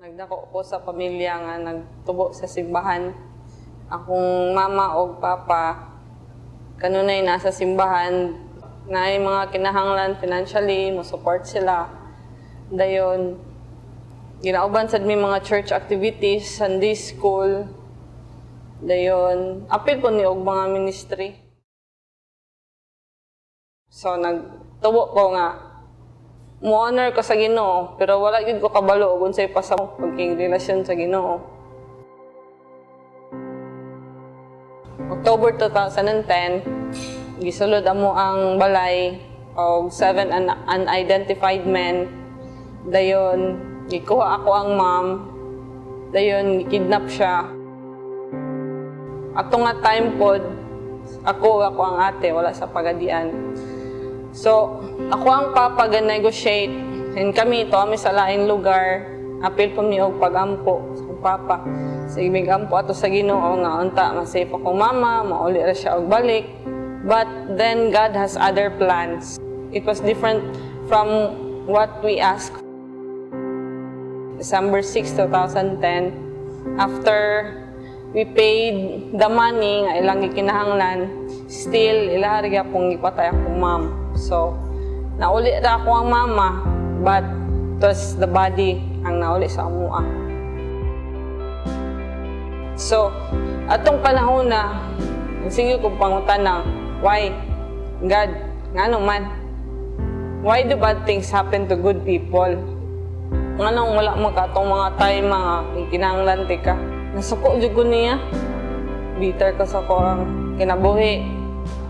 Nagdako ko sa pamilya nga nagtubo sa simbahan. Akong mama og papa kanunay nasa simbahan, naay mga kinahanglan financially, mo support sila. Dayon ginauban sad mi mga church activities, Sunday school. Dayon apil po ni og mga ministry. So nagtubo ko nga mo-honor ko sa Ginoo, pero wala gyud ko kabalo og unsay pasabot pagking relasyon sa Ginoo. October 2010, gisulod amo ang balay og seven unidentified men. Dayon gikuha ako ang mom. Dayon gikidnap siya. Ato nga time pod, ako ang ate wala sa Pagadian. So, ako ang papa ga-negotiate and kami to kami sa laing lugar. Apil po mi og pagampo sa akong papa. Sige, mig ampo ato sa Ginoo nga unta ma-safe akong mama, mauli ra siya og balik. But then God has other plans. It was different from what we asked. December 6, 2010, after we paid the money nga ilang gikinahanglan, still ila ra gyapon gipatay akong mom. So, nauli ra ako ang mama, but it was the body ang nauli sa amua. So, atong panahon na, sige kong pangutana, why? God, ngano man? Why do bad things happen to good people? Nganong wala mo ka atong mga time mga kinahanglan ka? Nasuko jud ko niya. Bitter ko sa akong kinabuhi.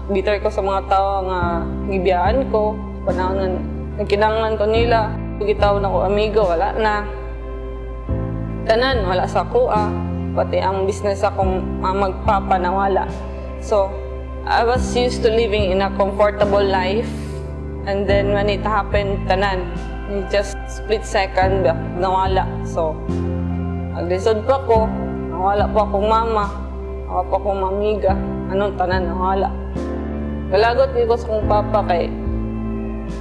Bitter ko sa mga tao nga gibiyaan ko. Panahon nga nagkinahanglan ko nila. Gitawag na ko amigo, wala na. Tanan, wala sa akoa. Pati ang business akong magpapa nawala. So, I was used to living in a comfortable life. And then when it happened, tanan, in just split second, nawala. So, aglisod pa ko, nawala pa akong mama, nawala pa akong amiga, anong tanan, nawala. Galagot ko sa akong papa kay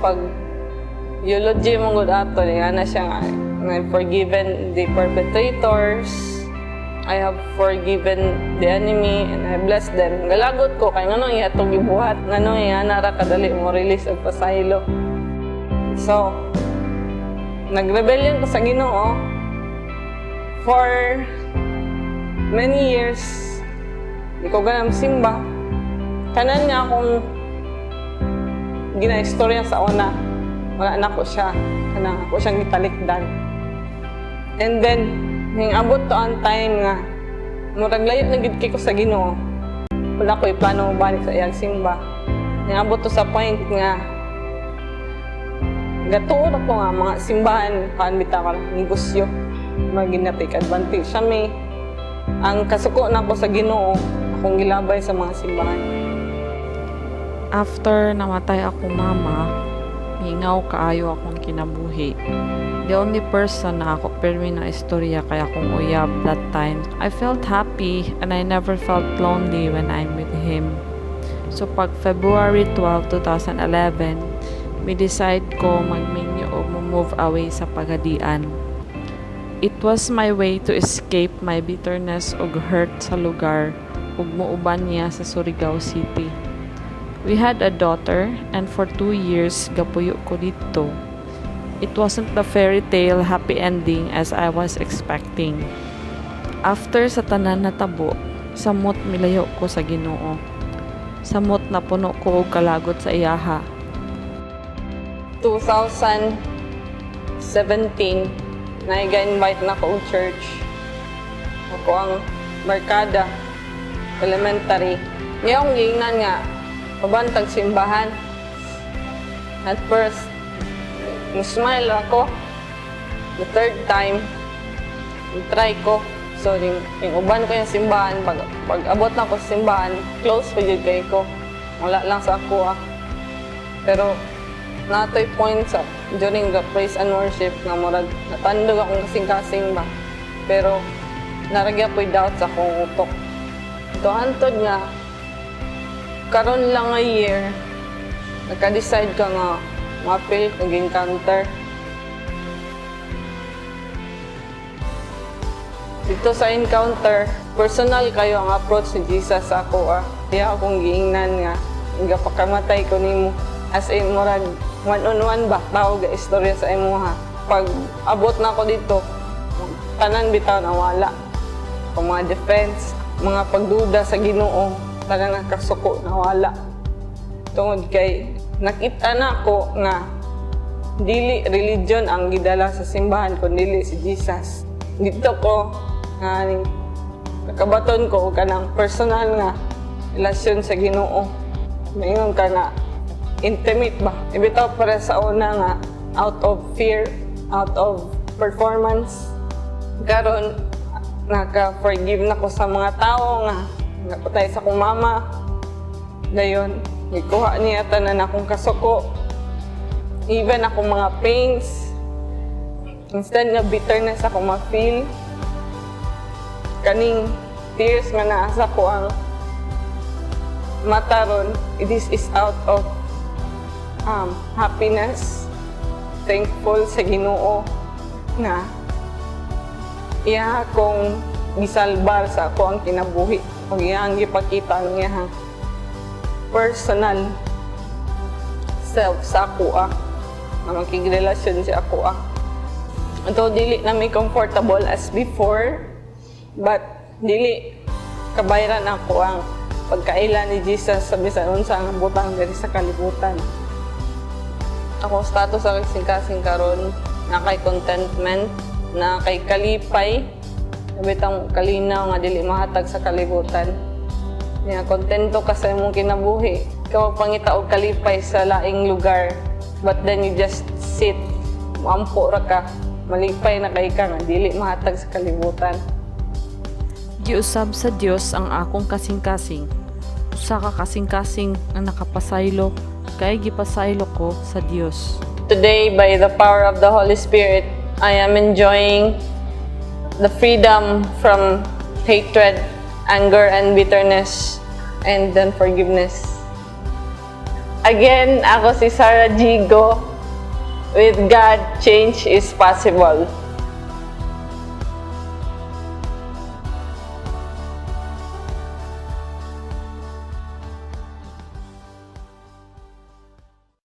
pag eulogy mo gud ato, nga na siya nga, I've forgiven the perpetrators, I have forgiven the enemy, and I bless them. Galagot ko kay ngano iya itong gibuhat, ngano iya nara kadali mo release og pasaylo. So, nagrebellion ko sa Ginoo for many years. Di ko ganang simba. Tanan nga akong ginaistorya sa una, wala na ko siya. Kanang ako siyang gitalikdan. And then, ning abot to ang time nga, murag layo na gid kay ko sa Ginoo. Wala ko iplano balik sa iyang simba. Ning abot to sa point nga, gatuon ako nga mga simbahan, kaan bitaw ka negosyo. Maging na take advantage siya may. Ang kasuko na ko sa Ginoo, akong gilabay sa mga simbahan. After namatay akong mama, mingaw kaayo akong kinabuhi. The only person na ako pirmi na istorya kay akong uyab that time. I felt happy and I never felt lonely when I'm with him. So pag February 12, 2011, mi decide ko magminyo o move away sa Pagadian. It was my way to escape my bitterness ug hurt sa lugar ug muuban niya sa Surigao City. We had a daughter and for 2 years gapuyo ko dito. It wasn't the fairy tale happy ending as I was expecting. After sa tanan natabo, samot milayo ko sa Ginoo. Samot na puno ko og kalagot sa iyaha. 2017, naiga-invite na ko og church. Ako ang barkada, elementary. Ngayong giingnan nga, pabantag simbahan. At first, smile ako. The third time, try ko. So, yung uban ko yung simbahan, pag abot na ko sa simbahan, close pa jud kay ko. Wala lang sa ako ah. Pero, natoy point sa during the praise and worship nga murag natandog akong kasing-kasing ba. Pero naragya po'y doubt sa akong utok. To hantod nga karon lang a year nagka-decide ka nga ma-feel kag encounter. Didto sa encounter, personal kaayo ang approach ni Jesus sa ako ah. Iya akong giingnan nga, "Gapakamatay ko nimo." As in, murag one on one ba, tao ga istorya sa imuha. Pag abot na ako didto, tanan bitaw nawala. Ang mga defense, mga pagduda sa Ginoo, tanan nga kasuko nawala. Tungod kay nakita na ako nga dili religion ang gidala sa simbahan kun dili si Jesus. Didto ko nga nakabaton ko og kanang personal nga relasyon sa Ginoo. Maingon ka nga intimate ba? Ibitaw para sa una nga out of fear, out of performance. Karon naka-forgive na ko sa mga tao nga napatay sa akong mama. Dayon, gikuha niya tanan akong kasuko. Even akong mga pains. Instead nga bitterness ako ma-feel, kaning tears nga naa sa akoang mata ron, this is out of happiness, thankful sa Ginoo na iya akong gisalbar sa akoang kinabuhi ug iyang gipakita ang iyang personal self sa ako ah, na makigrelasyon sa ako ah. Although dili na mi comfortable as before, but dili kabayran ako ang pagkaila ni Jesus sa bisan unsa nga butang diri sa kalibutan. Ako status sa kasing-kasing karon naa kay contentment, naa kay kalipay, bitang kalinaw nga dili mahatag sa kalibutan. Nya kontento ka sa imong kinabuhi. Ikaw pangita og kalipay sa laing lugar, but then you just sit, muampo ra ka, malipay na kay ka nga dili mahatag sa kalibutan. Giusab sa Dios ang akong kasing-kasing. Usa ka kasing-kasing ang nakapasaylo kay gipasaylo ko sa Dios. Today, by the power of the Holy Spirit, I am enjoying the freedom from hatred, anger, and bitterness, and then forgiveness. Again, ako si Sarah Gigo. With God, change is possible.